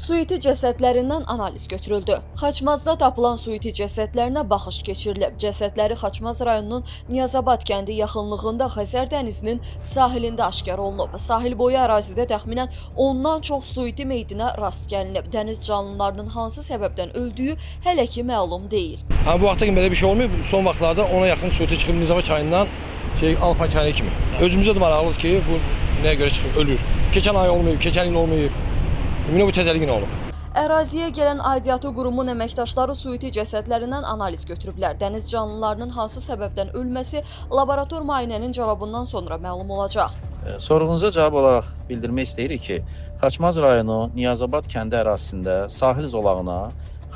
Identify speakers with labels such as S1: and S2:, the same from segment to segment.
S1: Suiti cəsədlərindən analiz götürüldü. Xaçmazda tapılan suiti cəsədlərinə baxış keçirilib. Cəsədləri Xaçmaz rayonunun Niyazabad kəndi yaxınlığında Xəzər dənizinin sahilində aşkar olunub. Sahil boyu ərazidə təxminən 10-dan çox suiti meyidinə rast gəlinib. Dəniz canlılarının hansı səbəbdən öldüyü hələ ki məlum deyil.
S2: Ha, bu vaxta kimi belə bir şey olmayıb. Son vaxtlarda ona yaxın suiti çıxıb Nizama çayından Alpan çayına kimi. Özümüzə də maraqlıdır ki, bu nəyə görə çıxıb ölür. Keçən ay olmayıb, keçən il olmayıb. Ümumi bu təzəliklə olub.
S1: Əraziyə gələn aidiyyatı qurumun əməkdaşları suiti cəsədlərindən analiz götürüblər. Dəniz canlılarının hansı səbəbdən ölməsi laborator müayinənin cavabından sonra məlum olacaq.
S3: Sorğunuza cavab olaraq bildirmək istəyirik ki, Xaçmaz rayonu Niyazabad kəndi ərazisində sahil zolağına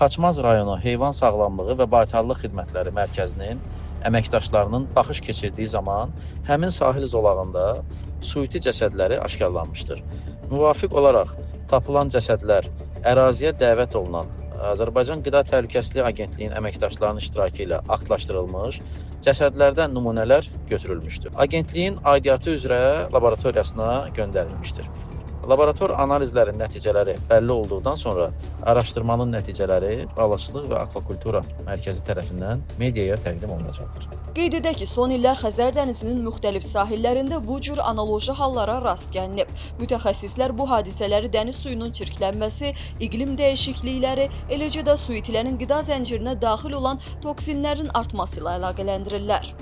S3: Xaçmaz rayonu Heyvan Sağlamlığı və Baytarlıq Xidmətləri Mərkəzinin əməkdaşlarının baxış keçirdiyi zaman həmin sahil zolağında suiti cəsədləri aşkarlanmışdır. Müvafiq olaraq tapılan cəsədlər əraziyə dəvət olunan Azərbaycan Qida Təhlükəsizliyi Agentliyinin əməkdaşlarının iştirakı ilə aktlaşdırılmış, cəsədlərdən nümunələr götürülmüşdür. Agentliyin aidiyyatı üzrə laboratoriyasına göndərilmişdir. Laborator analizlərin nəticələri bəlli olduqdan sonra araşdırmanın nəticələri Balıqçılıq və Akvakultura Mərkəzi tərəfindən mediaya təqdim olunacaqdır.
S1: Qeyd edək ki, son illər Xəzər dənizinin müxtəlif sahillərində bu cür analoji hallara rast gəlinib. Mütəxəssislər bu hadisələri dəniz suyunun çirklənməsi, iqlim dəyişiklikləri, eləcə də suitilərin qida zəncirinə daxil olan toksinlərin artması ilə əlaqələndirirlər.